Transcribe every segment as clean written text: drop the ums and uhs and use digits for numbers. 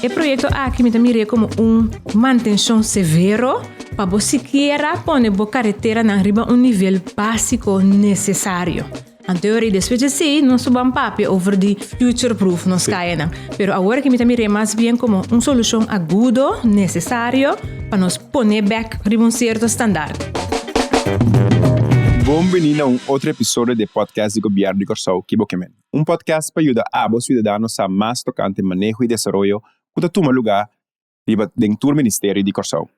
E proyekto aki mi ta mir'é komo un mantenshon severo pa bo sikiera pone bo kareteranan riba un nivel básiko nesesario. Anto e ora despues di esei nos lo ban papia over di future proof nos kayanan. Pero awor aki mi ta mir'é mas bien komo un solushon agudo, nesesario, pa nos pone bèk riba un sierto standaard. Bon bini na un otro episodio di e podcast di Gobièrnu di Kòrsou, Ki Bo Ke Men? Un podcast pa yuda abo siudadano sa mas tokante maneho i desaroyo ku ta tuma lugá riba den tur ministerio di Kòrsou.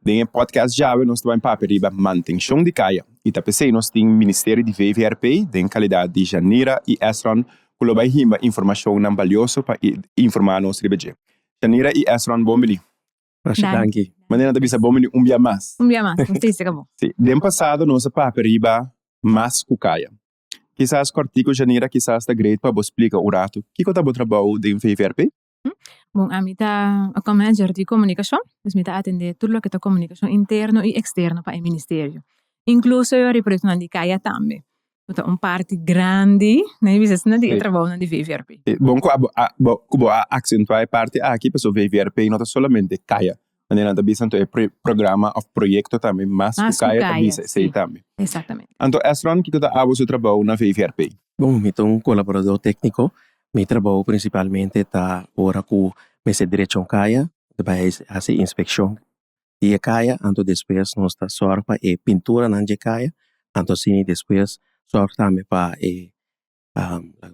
Den e podcast djawe nos ta bai papia riba mantenshon di kaya i ta p'esei nos tin ministerio di VVRP den kalidat di Janira i Esron ku lo bai himba informashonnan balioso pa informá nos riba dje. Janira i Esron bon bini. Masha danki. Manera nan ta bisa bon bini un bia mas. Un bia mas, nos ta bisa kabo. Si, den pasado nos a papia riba mas ku kaya. Kisas kòrtiku Janira kisas ta great pa bo splika un ratu kiko ta bo trabou den VVRP? Bon, ami ta account manager di komunikashon, dus mi ta atendé tur loke ta komunikashon interno i eksterno pa e ministerio. Inkluso e proyektonan di kaya tambe, ku ta un parti grandi, nan bisa asina, di e trabounan di VVRP. Bon ku abo a ku bo a aksentuá e parti aki pasobra VVRP no ta solamente kaya, Manera nan ta bisa anto e programa of proyecto tambe mas cu kaya ta bisa esey tambe. Exactamente. Anto Esron kico ta abo su trabou na VVRP? Bon, mi ta un colaborador tecnico. Mi trabou principalmente ta ora cu mester drecha un kaya, ta bay haci inspeccion di e kaya, anto despues nos ta zorg pa e pinturanan dje kaya, anto asina despues zorg tambe pa e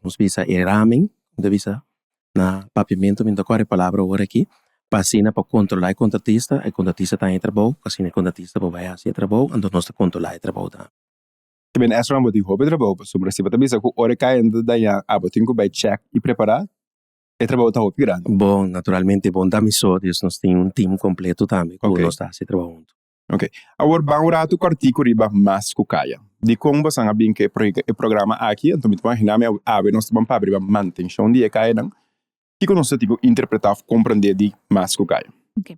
nos bisa e ramen, mi ta bisa na papiamentu, mi no ta kòrda e palabra awor aki, pa asina pa kontrolá e kontratista, e kontratista ta haña e trabou, pa asina e kontratista por bai hasi e trabou, anto nos ta kontrolá e trabou tambe. Te ben Esra bo tin hopi trabou pasobra si bo ta bisa ku ora e kai ta dañá abo tin ku bai chèk i prepará, e trabou ta hopi grandi. Bon, naturalmente bon ta mi so, dus nos tin un team kompleto tambe ku nos ta hasi e trabou huntu. Ok, awor ban un ratu kòrtiku riba Mas ku Kaya. Dikon bosan a bin ku e programa aki? Anto mi ta imaginá mi awe nos ta ban papia riba mantenshon di e kayanan. Kiko nos ta tin ku interpretá òf komprendé di Mas ku Kaya? Ok,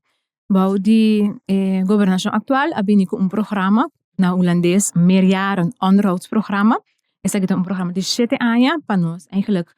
bou di e gobernashon aktual a bini ku un programa na hulandes Meerjaren Onderhoudsprogramma. Esaki ta un programa di shete aña pa nos eigenlijk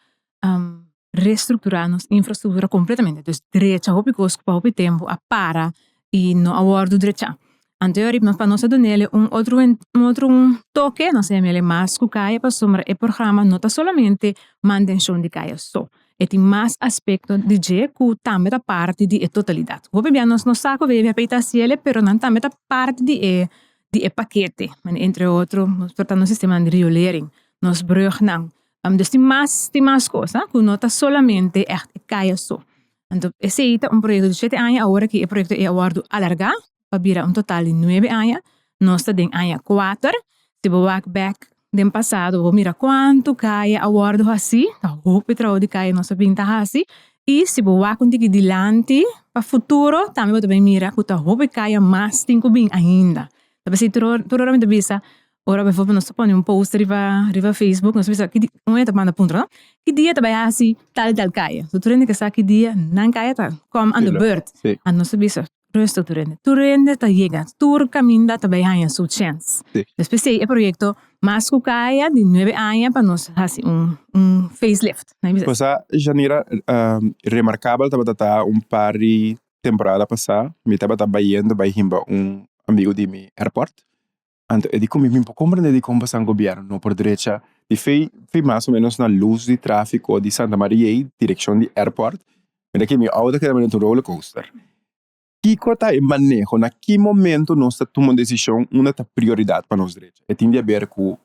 restrukturá nos infrastruktura kompletamente. Dus drecha hopi kos ku pa hopi tempu a para i no a wòrdu drechá. Anto e ora pa nos a dun'el un otro un otro toke, nos a yam'el mas ku kaya pasobra e programa no ta solamente mantenshon di kaya so. E tin mas aspekto di dje ku tambe ta parti di e totalidat. Hopi bia nos no sa ku VVP ta hasiel pero nan tambe ta parti di e di e pakete. Entre otro nos por ta nos sistema di riolering, nos brùgnan. Dus tin mas, tin mas kos ku no ta solamente ègt e kaya so. Anto esei ta un proyekto di shete aña, awor aki e proyekto ei a wòrdu alargá pa bira un total di nuebe aña. Nos ta den aña kuater. Si bo wak bèk den pasado bo mira kuantu kaya a wòrdu hasí, ta hopi trabou di kaya nos a bin ta hasi. I si bo wak un tiki dilanti pa futuro tambe bo ta bin mira ku ta hopi kaya mas tin ku bin ainda. Ta p'esei tur tur ora mi ta bisa Ora bijvoorbeeld nos ta pone un post riba riba Facebook, nos ta bisa ki di un hende ta manda puntra no, ki dia ta bai hasi tal i tal kaya. So tur hende ke sa ki dia nan kaya ta kom aan de beurt. Anto nos ta bisa rustig tur hende, tur hende ta yega, tur kaminda ta bai haña su chèns. Dus p'esei e proyekto Mas ku Kaya di nuebe aña pa nos hasi un un facelift. Cosa Janira, remarkabel tabata ta un par di temporada pasá mi tabata bayendo bai himba un amigo di mi airport. Anto e di ku mi mi por komprende dikon pasan gobièrnu no por drecha di fei fei mas o menos na lus di trafiko di Santa Maria ei direkshon di airport mira ke mi outo keda manera un roller coaster. Kiko ta e maneho na ki momento nos ta tuma un desishon unda ta prioridat pa nos drecha? E tin di aber ku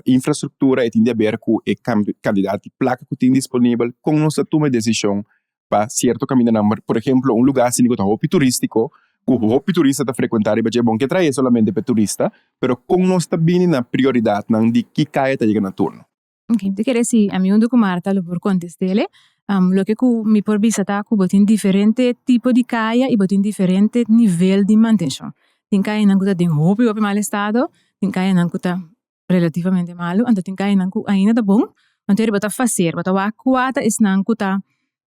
infrastruktura e tin di aber ku e kandidat di plaka ku tin disponibel kon nos ta tuma e desishon pa sierto kamindanan. Por ehemplo, un lugá asina ku ta hopi turístiko, ku hopi turista ta frekuentá riba dje, bon ke trae solamente pa e turista, pero kon nos ta bini na prioridatnan di ki kaya ta yega na turno? Ok, mi ta kere si ami huntu ku Marta lo por kontest'el. Loke ku mi por bisa ta ku bo tin diferente tipo di kaya i bo tin diferente nivel di mantenshon. Tin kayanan ku ta den hopi hopi mal estado, tin kayanan ku ta relativamente malu, anto tin kayanan ku ainda ta bon, anto bo ta faser, bo ta wak kua ta esnan ku ta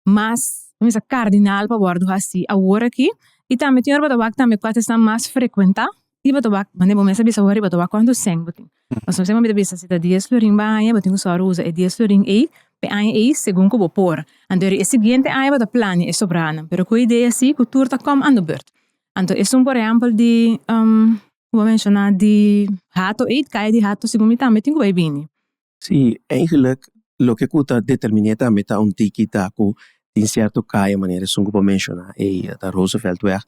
mas mi bisa kardinal pa wòrdu hasi awor aki, i tambe tin ora bo ta wak tambe kua ta esnan mas frekuentá, i bo ta wak manera bo mes a bisa awor bo ta wak kuantu sèn bo tin, pasobra semper mi ta bisa si ta dies florin bo a haña bo tin ku sòru usa e dies florin ei. P'e aña ei segun ku bo por. Anto e siguiente aña bo ta plania e sobranan, pero ku e idea si ku tur ta kom aan de beurt. Anto esun por ehèmpel di ku bo menshoná di Hato ei, kaya di Hato segun mi tambe tin ku bai bini. Sí, eigenlijk loke ku ta determiné tambe ta un tiki ta ku tin sierto kaya manera esun ku bo menshoná ei ta Rooseveltweg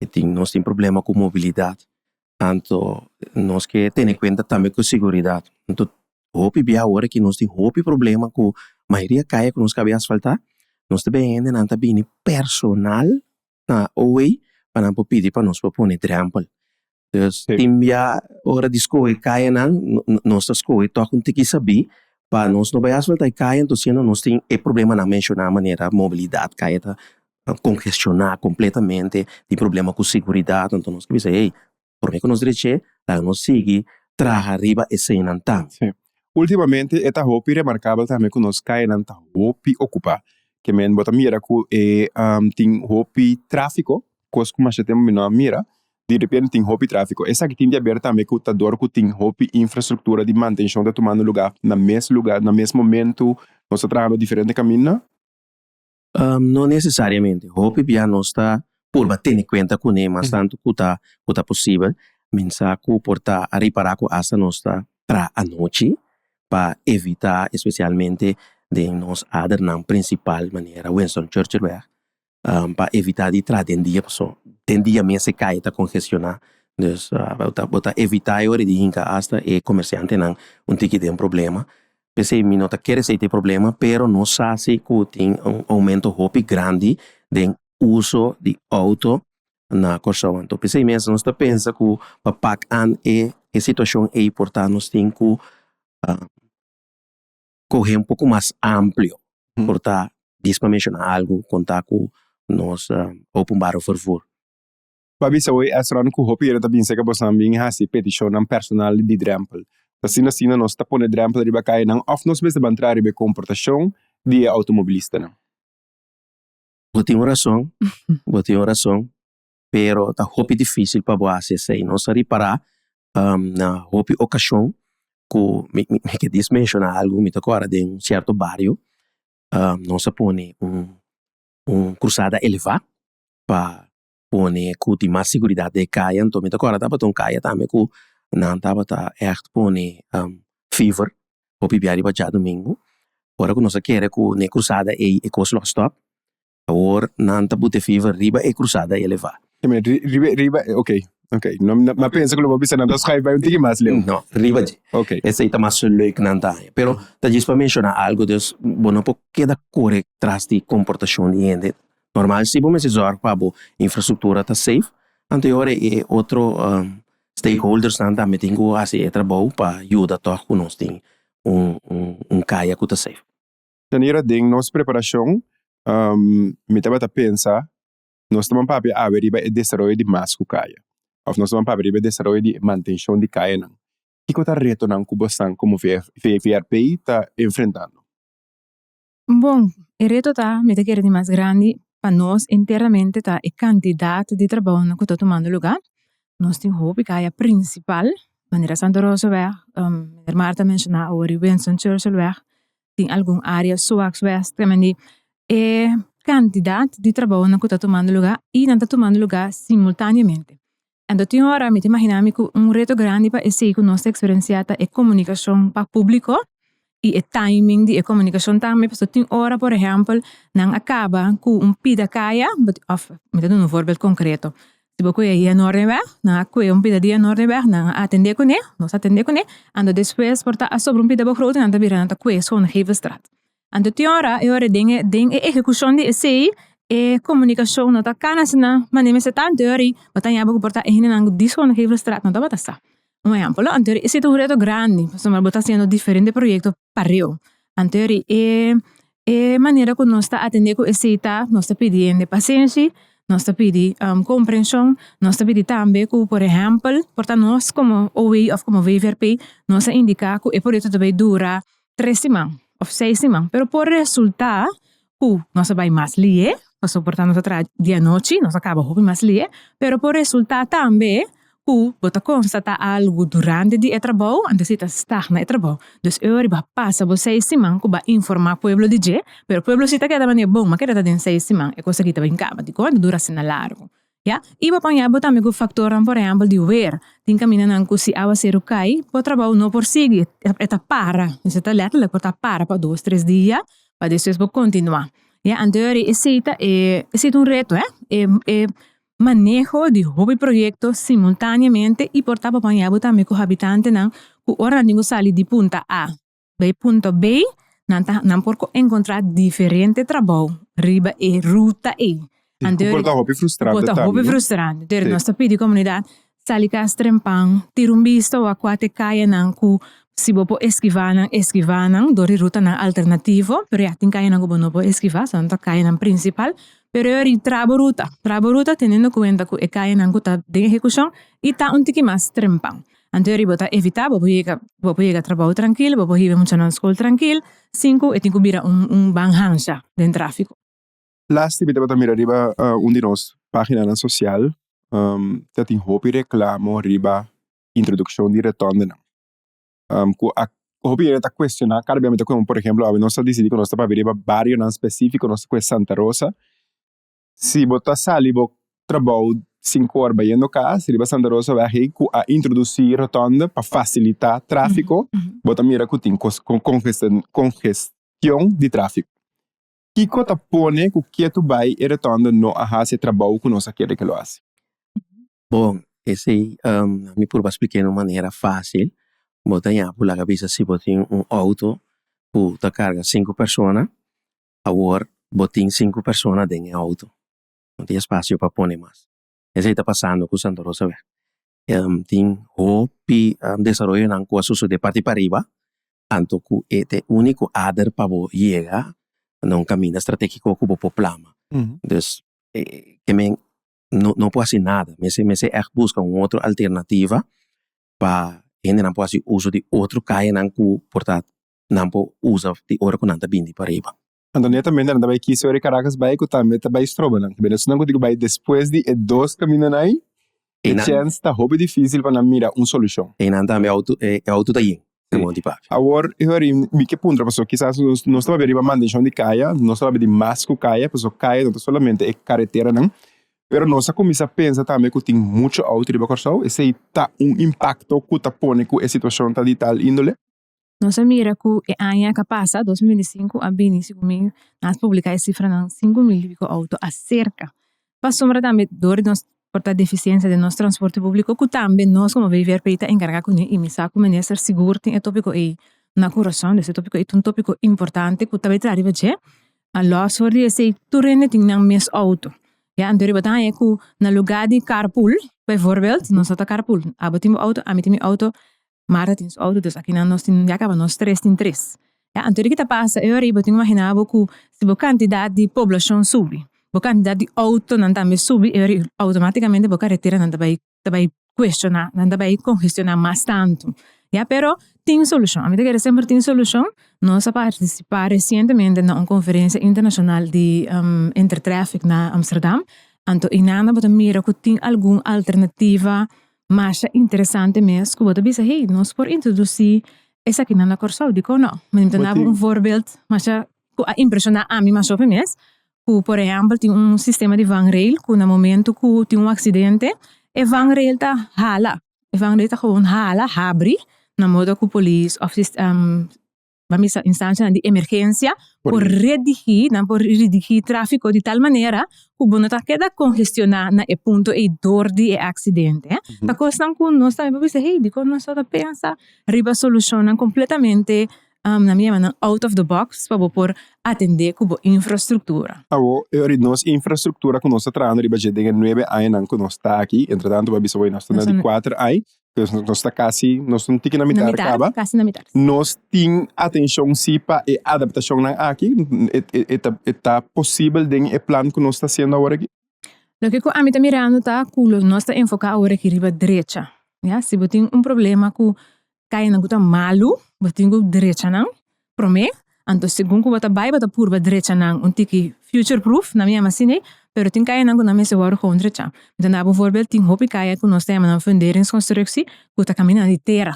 e tin nos tin problema ku mobilidat anto nos ke tene kuenta tambe ku seguridat anto hopi bia awor aki nos tin hopi problema ku mayoria kaya ku nos kabe asfaltá nos ta bin hendenan ta bini personal na OA pa nan por pidi pa nos por pone drempel. Dus tin bia ora di skohe kayanan nos ta skohe tòg un tiki sabí pa nos no bai asfaltá e kaya enton siendo nos tin e problemanan menshoná manera mobilidat kaya ta kongestioná kompletamente tin problema ku seguridat enton nos ta bisa hey promé ku nos drech'é laga nos sigui traha riba eseinan tambe. Sí. Últimamente e ta hopi remarkabel tambe ku nos kayanan ta hopi okupá. Ke men bo ta mira ku e tin hopi tráfiko, kos ku masha tempu mi no a mira, di repente tin hopi tráfiko. Esaki tin di haber tambe ku ta dor ku tin hopi infrastruktura di mantenshon ta tumando lugá na mes lugá, na mes momentu, nos ta trahando diferente kaminda. No nesesariamente. Hopi bia nos ta purba tene kuenta kuné mas tantu ku ta ku ta posibel. Mi sa ku por ta a ripará ku asta nos ta traha anochi pa evitá espesialmente den nos adernan prinsipal manera Winston Churchillweg pa evitá di traha den dia pasobra den dia mes e kaya ta kongestioná. Dus bo ta evitá e ora di hinka asta e komersiantenan un tiki den problema. P'esei mi no ta kere esei ta e problema, pero nos sa si ku tin un oumento hopi grandi den uso di outo na Kòrsou. Anto p'esei mes nos ta pensa ku pa pak an e situashon ei por ta nos tin ku kohe un poko mas amplio. Por ta dis pa menshoná algu konta ku nos openbare vervoer. Pa bisa hoy Esron ku hopi hende ta bin serka bosan bin hasi petishonnan personal di drempel. Ta asina asina nos ta pone drempel riba kayanan òf nos mester ban traha riba e komportashon di e outomobilistanan. Bo tin un rason, bo tin un rason, pero ta hopi difísil pa bo hasi esei. Nos a ripará na hopi okashon ku mi mi ke dis menshoná algu, mi ta kòrda den un sierto bario nos a pone un un krusada elevá pa pone ku tin mas siguridat den e kaya, anto mi ta kòrda tabata un kaya tambe ku nan tabata ègt pone fever hopi bia riba djadumingu, ora ku nos a kere ku na e krusada ei e kos lo a stòp, awor nan ta buta e fever riba e krusada elevá. Riba riba ok ok no mi a pensa ku lo bo bisa nan ta schuif bai un tiki mas leu. No riba dje ok esei ta mas leuk nan ta haña pero ta djis pa menshoná algu dus bo no por keda kore tras di komportashon di hende. Normal si bo mester zorg pa bo infrastruktura ta safe, anto e ora e otro stakeholdersnan tambe tin ku hasi e trabou pa yuda tòg ku nos tin un un kaya ku ta safe. Janira, den nos preparashon mi tabata pensa nos ta ban papia awe riba e desaroyo di mas ku kaya òf nos ta ban papia riba e desaroyo di mantenshon di kayanan. Kiko ta retonan ku bosan komo VVRP ta enfrentando? Bon, e reto ta, mi ta kere di mas grandi pa nos internamente ta e kantidat di trabounan ku ta tumando lugá. Nos tin hopi kaya prinsipal, manera Santa Rosaweg, meneer Marta a menshoná awor i Winston Churchillweg, tin algun área Suaksweg, tambe e kantidat di trabounan ku ta tumando lugá i nan ta tumando lugá simultáneamente. Anto tin ora mi ta imagina mi ku un reto grandi pa esei ku nos ta eksperensiá ta e komunikashon pa públiko i e timing di e komunikashon tambe pasobra tin ora por ehèmpel nan a kaba ku un pida kaya òf mi ta duna un voorbeeld konkreto si bo kue hia Noordenweg nan a kue un pida di Noordenweg nan a atendé kuné nos a atendé kuné anto despues por ta a sobra un pida begroting nan ta bira nan ta kue Schoongevelstraat. Anto tin ora e ora den e den e ehekushon di esei e komunikashon no ta kana asina manera mester ta anto ora bo ta yaba ku por ta e hendenan ku di Schoongevelstraat no tabata sa. Un ehèmpel lo anto esei ta un reto grandi pasobra bo ta hasiendo diferente proyekto pareu. Anto e e manera ku nos ta atendé ku esei ta nos ta pidi hende pasenshi, nos ta pidi komprenshon, nos ta pidi tambe ku por ehèmpel por ta nos komo OW òf komo VVRP nos a indiká ku e proyekto ta bai dura tres siman of seis siman, pero por resulta ku nos a bai mas lihe, pasobra por ta nos a traha di anochi, nos a kaba hopi mas lihe, pero por resulta tambe ku. ku bo ta konstatá algu durante di e trabou, anto esei ta stagna e trabou. Dus e ora bo a pasa bo seis siman ku bo a informá pueblo di dje, pero pueblo si ta keda manera bon, ma keda ta den seis siman e kos aki ta bin kaba, dikon ta dura asina largu? Ya, i bo paña bo tambe ku faktornan por ehèmpel di wer, tin kamindanan ku si awaseru kai bo trabou no por sigui, e ta para, e ta lèterlik por ta para pa dos tres dia pa despues bo kontinuá. Ya, anto esei ta e esei ta un reto e e maneho di hopi proyekto simultaneamente i por ta bo paña bo tambe ku habitantenan ku ora nan tin ku sali di punta A bai punto B nan ta nan por enkontrá diferente trabou riba e ruta ei. Anto por ta hopi frustrante por ta hopi frustrante. Entonces nos ta pidi komunidat sali kas trempan, tira un bista wak kua ta e kayanan ku si bo por eskivá nan, eskivá nan dor di rutanan alternativo, pero ya tin kayanan ku bo no por eskivá, esnan ta kayanan prinsipal, pero e ora traha bo ruta, traha bo ruta teniendo kuenta ku e kayanan ku ta den ehekushon i ta un tiki mas trempan. Anto eri bo ta evitá, bo por yega, bo por yega trabou trankil, bo por hiba e muchanan skol trankil, sin ku e tin ku bira un un ban hansha den tráfiko. Lasti mi tabata mira riba un di nos páginanan sosial ta tin hopi reklamo riba introdukshon di retòndenan ku a hopi hende ta kuestioná kada bia mi ta komo por ehemplo awe nos a disidí ku nos ta papia riba barionan spesífiko nos ta kohe Santa Rosa Si bo ta sali bo trabou sinku or bayendo kas riba Santa Rosa wèg ei ku a introdusí rotònde pa fasilitá tráfiko, bo ta mira ku tin kongestion di tráfiko. Kiko ta pone ku ketu bai e rotònde no a hasi e trabou ku nos a kere ke lo hasi? Bon, esei mi purba spliká den un manera fásil. Bo ta yapu laga bisa si bo tin un outo ku ta karga sinku persona, Awor bo tin sinku persona den e outo. No tin espasio pa pone mas. Esei ta pasando ku Santa Rosa wèg. Tin hopi desaroyonan ku a sosodé parti pariba, anto ku e ta e úniko ader pa bo yega na un kaminda stratégiko ku bo por plama. Dus ke men no por hasi nada. Mester mester ègt buska un otro alternativa pa hendenan por hasi uso di otro kayanan ku por ta nan por usa di ora ku nan ta bini pa riba. Anto netamente nan ta bai kis ora e Caracas bai ku tambe ta bai stroba nan. Bene esnan ku tin ku bai despues di e dos kamindanan ai, e chèns ta hopi difísil pa nan mira un solushon. Einan tambe auto e auto ta yen den Monti Papia. Awor mi ke puntra pasobra kisas nos nos ta papia riba mantenshon di kaya, nos ta papia di mas ku kaya pasobra kaya no ta solamente e kareteranan, pero nos a kuminsá pensa tambe ku tin muchu auto riba Kòrsou, esei ta un impakto ku ta pone ku e situashon ta di tal índole? Nos a mira ku e aña ku a pasa, 2025, a bini segun mi nan a publiká e sifranan 5000 i piko outo aserka. Pasobra tambe dor di nos por ta defisiensia den nos transporte públiko ku tambe nos komo VVRP ta enkargá kuné i mi sa ku minister sigur tin e tópiko ei na kurason, dus e tópiko ei ta un tópiko importante ku ta bai traha riba dje. A lòs for di esei tur hende tin nan mes outo. Ya, anto riba ta haña ku na lugá di carpool, bijvoorbeeld, nos no ta carpool, abo tin bo outo, ami tin mi outo, Marta tin su auto, dus akinan nos tin ya kaba nos tres tin tres. Ya, anto di ki ta pasa e ora ei bo tin imagina bo ku si bo kantidat di poblashon subi, bo kantidat di outonan tambe subi, e ora ei outomatikamente bo kareteranan ta bai ta bai kuestioná, nan ta bai kongestioná mas tantu. Ya, pero tin solushon. Ami ta kere semper tin solushon. Nos a partisipá resientemente na un konferensia internashonal di Intertraffic na Amsterdam, anto einan bo ta mira ku tin algun alternativa Masha interesante mes ku bo ta bisa, hey, nos por introdusí esakinan na Kòrsou, dikon no? Mi ta duna bo un voorbeeld masha ku a impreshoná ami masha hopi mes, ku por ehèmpel tin un sistema di vangrail ku na momento ku tin un aksidente e vangrail ta hala, e vangrail ta gewoon hala, habri, na modo ku polis òf Ban bisa instancianan di emergencia por redigí, nan por redigí tráfico di tal manera ku bo no ta keda congestioná na e punto ei dor di e accidente. Ta kosnan ku nos tambe por bisa, hey, dikon nos no ta pensa riba solushonnan completamente, nan mi yama nan out of the box pa bo por atendé ku bo infrastruktura. Awor, e ora nos infrastruktura ku nos ta trahando riba dje den e nuebe añanan ku nos ta aki, entretanto bo a bisa bo nos ta na di kuater aña, Dus nos ta kasi, nos ta un tiki na mitar kaba. Kasi na mitar. Nos tin atenshon si pa e adaptashonnan aki, e ta posibel den e plan ku nos ta hasiendo awor aki? Loke ku ami ta mirando ta ku nos ta enfoká awor aki riba drecha. Ya, si bo tin un problema ku kayanan ku ta malu, bo tin ku drecha nan promé. Anto segun ku bo ta bai bo ta purba drecha nan un tiki future proof, nan mi yama asina ei, pero tin kayanan ku nan mester wòrdu gewoon drechá. Mi ta daba un voorbeeld, tin hopi kaya ku nos ta yama nan funderingsconstructie ku ta kaminda di tera.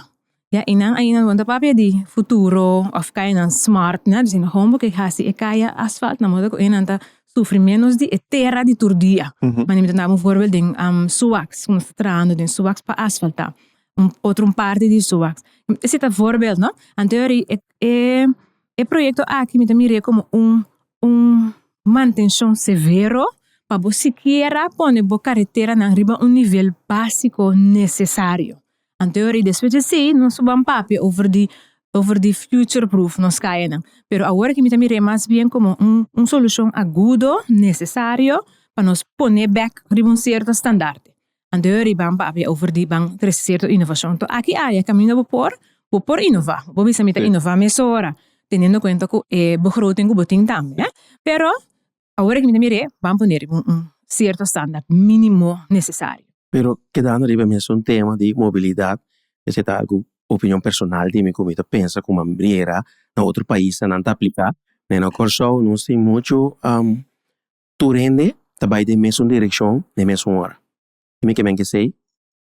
Ya i nan ainda no ta papia di futuro òf kayanan smart, nada, sino gewoon bo ke hasi e kaya asfalt na moda ku einan ta sufri ménos di e tera di tur dia. Mane mi ta daba un voorbeeld den Suwax, ku nos ta trahando den Suwax pa asfaltá un otro un parti di Suwax. Esei ta voorbeeld no. Anto e e proyekto aki mi ta mir'é komo un un mantenshon severo pa bo sikiera pone bo kareteranan riba un nivel básiko nesesario. Anto e ora despues di esei nos lo ban papia over di over di future proof nos kayanan. Pero awor aki mi ta mir'é mas bien komo un un solushon agudo nesesario pa nos pone bèk riba un sierto standarte. Anto e ora ei ban papia over di ban trese sierto inovashon. Anto aki aya kaminda bo por, bo por inová. Bo bisa mi ta inová mesora teniendo kuenta ku e begroting ku bo tin tambe. Pero awor aki mi ta mir'é ban pone riba un sierto standaard minimo nesesario. Pero kedando riba e mesun tema di mobilidat, esei ta algu opinion personal di mi ku mi ta pensa ku manera na otro paisnan nan ta apliká. Na Kòrsou nos tin muchu tur hende ta bai den mesun direkshon den mesun ora. I mi ke men kesei,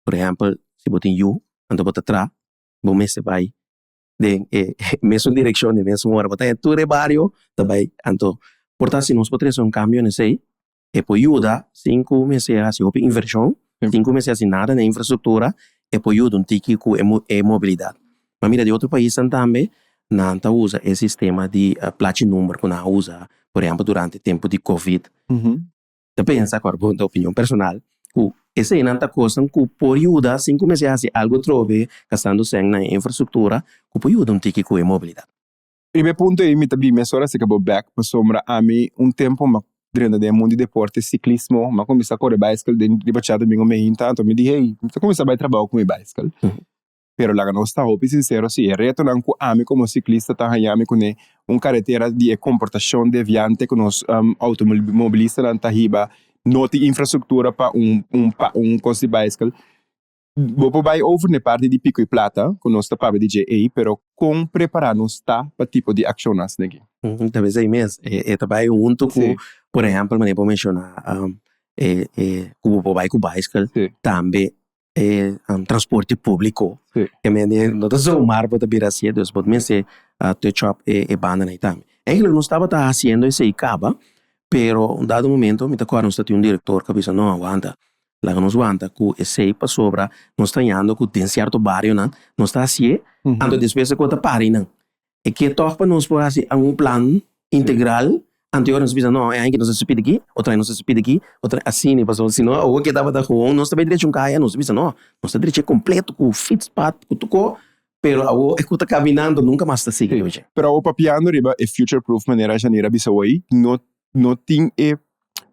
por ehèmpel, si bo tin yu anto bo ta traha, bo mester bai den e mesun direkshon den mesun ora. Bo ta haya tur e bario ta bai. Anto por ta si nos por trese un kambio na esei, e por yuda sin ku mester hasi hopi invershon, sin ku mester hasi nada na infrastruktura, e por yuda un tiki ku e mobilidat. Ma mira di otro paisnan tambe nan ta usa e sistema di plachi number ku nan a usa por ehempel durante tempu di covid. Ta pensa, ku ta opinion personal, ku eseinan ta kosnan ku por yuda sin ku mester hasi algu trobe gastando sèn na e infrastruktura ku por yuda un tiki ku e mobilidat. Riba e punto ei mi ta bin mesora si ka bo bek pasobra ami un tempu m'a drenta den e mundu di deporte siklismo, m'a kuminsá kore baiskel den riba cha domingo meinta, anto mi di hey mi ta kuminsá bai trabou ku mi baiskel. Pero laga nos ta hopi sinsero si e retonan ku ami komo siklista ta haña mi kuné un karetera di e komportashon deviante ku nos outomobilistanan ta hiba no tin infrastruktura pa un un pa un kos di baiskel. Bo por bai over na e parti di Pico y Plata ku nos ta papia di dje ei pero kon prepará nos ta pa tipo di akshonnan asina aki? Ta bes ei mes e ta bai huntu ku por ehèmpel manera bo menshoná e e ku bo por bai ku baiskel tambe e transporte públiko. Ke men no ta zomaar bo ta bira así, dus bo mester touch up e bandanan ei tambe. Eigenlijk nos tabata hasiendo esei kaba, pero un dado momento mi ta kòrda nos ta tin un direktor ku a bisa no wanta, laga nos wanta ku esei pasobra nos ta hañando ku den sierto barionan nos ta hasié, anto despues e kos ta para einan. E ke tòg pa nos por hasi algun plan integral, anto e ora nos bisa no, e aña aki nos a hasi pidi aki, otro aña nos a hasi pidi aki, otro aña asina, pasobra si no awor ke tabata gewoon nos ta bai drecha un kaya, nos ta bisa no, nos ta drecha kompleto ku fietspad, ku tur ko, pero awor e ku ta kaminando nunka mas ta sigui oye. Pero awor papiando riba e future proof manera Janira a bisa awor no no tin e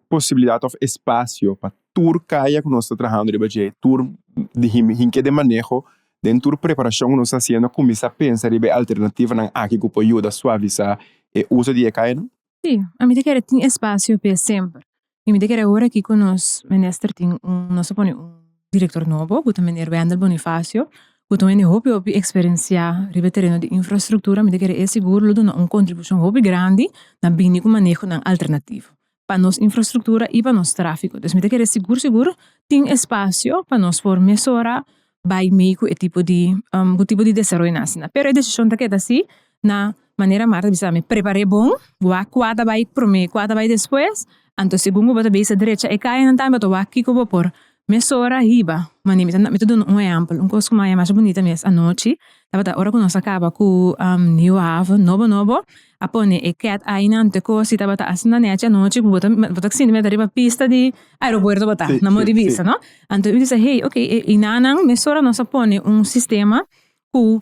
posibilidad of espacio pa tur kaya ku nos ta trahando riba dje, tur di hinke den maneho, den tur preparashon ku nos ta hasiendo kuminsá pensa riba e alternativanan aki ku por yuda suavisá e uso di e kayanan? Sí, ami ta kere tin espasio p'e semper. I mi ta kere ora aki ku nos minister tin un, nos a pone un direktor nobo ku ta meneer Wendel Bonifacio, ku ta un hende hopi hopi eksperensiá riba e tereno di infrastruktura, mi ta kere e sigur lo duna un kontribushon hopi grandi na bini ku manehonan alternativo pa nos infrastruktura i pa nos tráfiko. Dus mi ta kere sigur sigur tin espasio pa nos por mesora bai mei ku e tipo di ku tipo di desaroyonan asina. Pero e desishon ta keda si na manera Marta bisa mi prepar'é bon, wak kua ta bai promé, kua ta bai despues, anto segun ku bo ta bisa drecha e kayanan tambe bo ta wak kiko bo por mesora hiba. Mane mi ta mi ta duna un ehèmpel, un kos ku mi a haña masha bunita mes anochi tabata ora ku nos a kaba ku Nieuwe Haven nobo nobo a pone e cat eye nan te kos i tabata asina nechi anochi ku bo ta bo ta sinti mester riba pista di aeropuerto bo ta na modo di bisa no. Anto mi bisa hey ok e inanan mesora nos a pone un sistema ku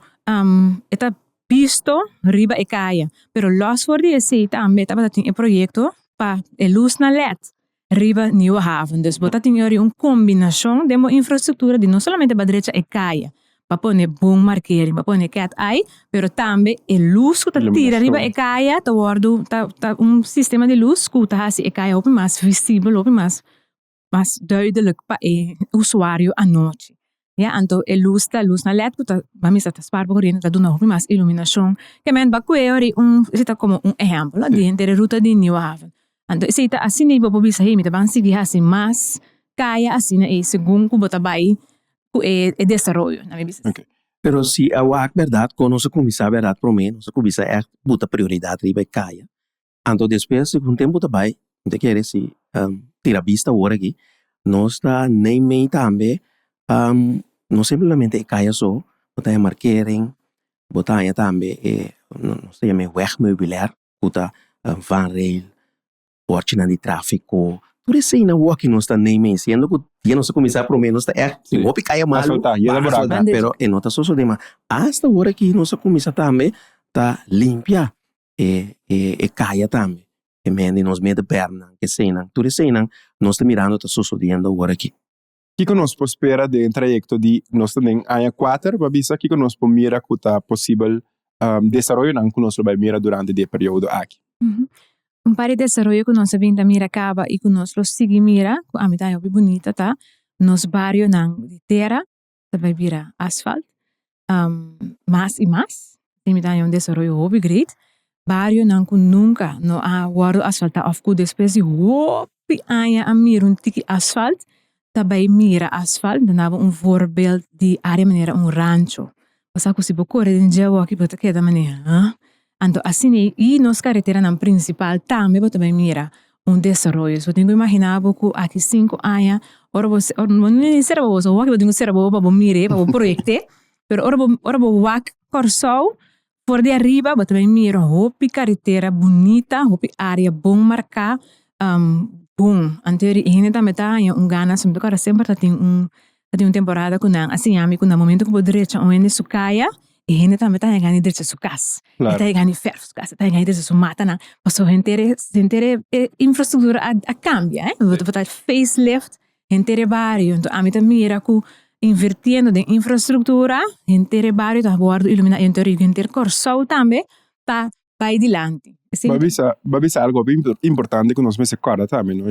e ta bisto riba e kaya pero los for di esei tambe tabata tin e proyekto pa e lusnan led riba Nieuwe Haven. Dus bo ta tin yori un kombinashon den bo infrastruktura di no solamente ba drecha e kaya pa pone bon markering, pa pone cat eye, pero tambe e lus ku ta tira riba e kaya ta wòrdu ta ta un sistema di lus ku ta hasi e kaya hopi mas visibel, hopi mas mas duidelijk pa e usuario anochi. Ya, anto e lus ta lus na led ku ta ban bisa ta spaar bo koriente, ta duna hopi mas iluminashon. Ke men ba kue ori un esei ta komo un ehèmpel no di henter e ruta di Nieuwe Haven. Anto esei ta asina bo por bisa hey mi ta ban sigui hasi mas kaya asina ei segun ku bo ta bai ku e desaroyo na mi bisa asina. Pero si a wak bèrdat kon nos a kuminsá bèrdat promé nos a kuminsá ègt buta prioridat riba e kaya. Anto despues segun tempu ta bai, mi ta kere si tira bista awor aki, nos ta neimei tambe no simplemente e kaya so, bo ta haña markering, bo ta haña tambe e nos ta yama e wegmeubilair ku ta vangrail, bòrchinan di tráfiko, tur eseinan awor aki nos ta neimei, siendo ku dia nos a kuminsá promé nos ta ègt tin hopi kaya malu pa asfaltá, pero e no ta sosodé mas. Asta awor aki nos a kuminsá tambe ta limpia e e kaya tambe e men di nos medebernan eseinan tur eseinan nos ta mirando ta sosodiendo awor aki. Kiko nos por spera den e trayekto di nos ta den aña kuater pa bisa kiko nos por mira ku ta posibel desaroyonan ku nos lo bai mira durante di e periodo aki? Un par di desaroyo ku nos a bin ta mira kaba i ku nos lo sigui mira ku ami ta haña hopi bunita ta nos barionan di tera ta bai bira asfalt mas i mas. Mi ta haña un desaroyo hopi great. Barionan ku nunka no a wòrdu asfaltá òf ku despues di hopi aña a mira un tiki asfalt ta bai mira asfalt. Mi ta daba un voorbeeld di área manera un rancho. Bo sa ku si bo kore den dje awor bo ta keda manera huh? Anto asina i nos kareteranan prinsipal tambe bo ta bai mira un desaroyo. So bo tin ku imaginá bo ku aki sinku aña ora bo bo no ni sera bo wak bo tin ku sera bo pa bo mir'é pa bo proyekt'é pero ora bo ora bo wak Kòrsou for di ariba bo ta bai mira hopi karetera bunita hopi área bon marká bon. Anto e hende tambe ta haña un gana mi ta kòrda semper ta tin un Ta tin un temporada ku nan a siña mi ku na momento ku bo drecha un hende su kaya, e hende tambe ta haña gana di drecha su kas. E ta haña gana di fèrf su kas, e ta haña gana di drecha su matanan. Pasobra henter e henter e infrastruktura a a kambia, eh. Bo ta facelift henter e bario. Enton ami ta mira ku invirtiendo den infrastruktura henter e bario ta wòrdu iluminá i henter henter Kòrsou tambe ta bai dilanti. Bo a bisa, bo a bisa algo hopi importante ku nos mester kòrda tambe no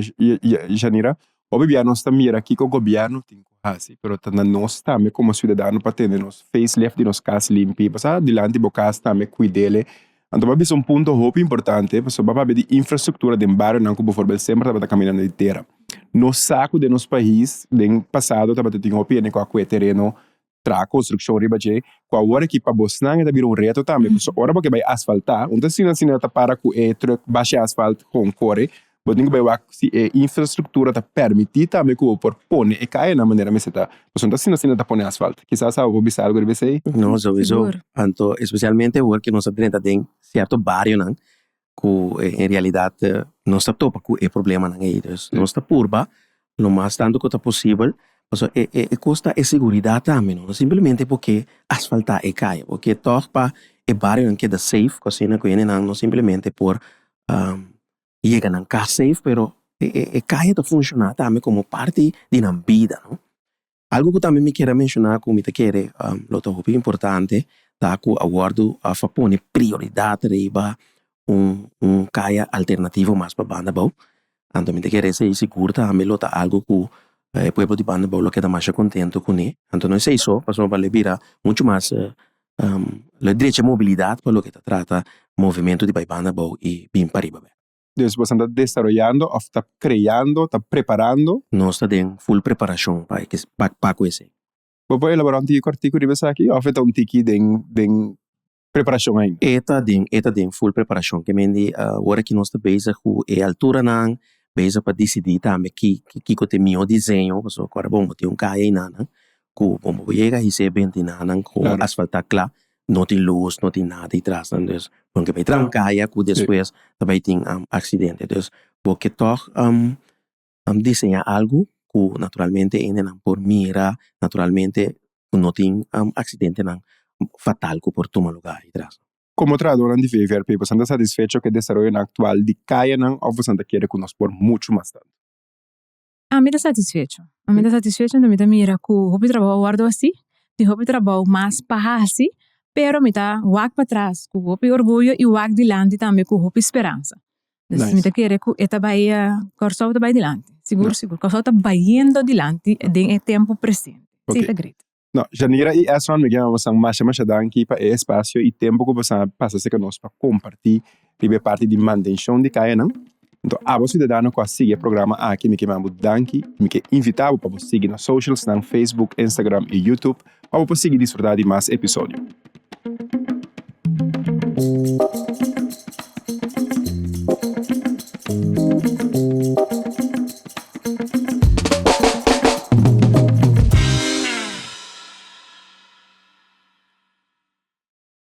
Janira, hopi bia nos ta mira kiko gobièrnu tin ku hasi pero ta na nos tambe komo siudadano pa tene nos facelift di nos kas limpi, pasá dilanti bo kas tambe kuid'el. Anto bo a bisa un punto hopi importante pasobra bo a papia di infrastruktura den barionan ku bovorbel semper tabata kaminando di tera. Nos sa ku den nos pais den pasado tabata tin hopi hende ku a kue tereno traha construccion riba dje, cu awor aki pa bosnan e ta bira un reto tambe, pasobra ora bo ke bai asfalta, un ta asina asina ta para cu e truck basha asfalt con core, bo tin cu bai wak si e infrastructura ta permiti tambe cu bo por pone e cayanan manera mester ta, pasobra un ta asina asina ta pone asfalt. Kisas abo por bisa algo riba esey? No, souiso. Anto, especialmente awor cu nos a drenta den cierto barionan cu en realidad nos ta topa cu e problemanan ey. Dus nos ta purba lo mas tanto cu ta posibel, pasobra e e cos ta e seguridad tambe, no simplemente porque asfalta e caya, porque tog pa e barionan keda safe cu asina cu hendenan no simplemente por yega nan cas safe, pero e e caya ta funciona tambe como parti di nan bida, no. Algu ku tambe mi kier a menshoná ku mi ta kere lo ta hopi importante ta ku a wòrdu òf a pone prioridat riba un un kaya alternativo mas pa banda abou. Anto mi ta kere esei sigur tambe lo ta algu ku e pueblo di banda abou lo keda masha kontentu kuné. Anto no esei so pasobra lo bira muchu mas lo drecha mobilidat pa loke ta trata movementu di bai banda abou i bin pariba bèk. Dus boso ta desaroyando of ta creando, ta preparando? Nos ta den full preparacion pa pa pa cu esey. Bo por elabora un tiki cortico riba esaki of e ta un tiki den den preparacion ainda? E ta den e ta den full preparacion. Ke men di ora ki nos ta bezig cu e alturanan, bezig pa dicidi tambe ki kico ta e miho diseño, pasobra cu ora bon bo tin un caya einanan cu bon bo yega hise e bentinanan cu asfalta cla, no tin luz, no tin nada detrás nan, dus bo ke bai traha un kaya ku despues ta bai tin aksidente, dus bo ke tòg diseñá algu ku naturalmente hendenan por mira, naturalmente ku no tin aksidentenan fatal ku por tuma lugá detrás. Komo trahadónan di VVRP, boso ta satisfecho ku e desaroyonan aktual di kayanan òf boso ta kere ku nos por muchu mas tantu? Ami ta satisfecho. Ami ta satisfecho anto mi ta mira ku hopi trabou a wòrdu hasi, tin hopi trabou mas pa hasi, pero mi ta wak patras ku hopi orguyo i wak dilanti tambe ku hopi speransa. Dus mi ta kere ku e ta bai, Kòrsou ta bai dilanti, sigur sigur. Kòrsou ta bayendo dilanti den e tempu presente. Esei ta great. No, Janira i Esron, mi ke bosan masha masha danki pa e espasio i tempu ku bosan a pasa serka nos pa kompartí riba e parti di mantenshon di kayanan. Anto abo siudadano ku a sigui e programa aki mi ke manda bo danki i mi ke invitá bo pa bo sigui nos socialsnan Facebook, Instagram i YouTube pa bo por sigui disfrutá di mas episodio.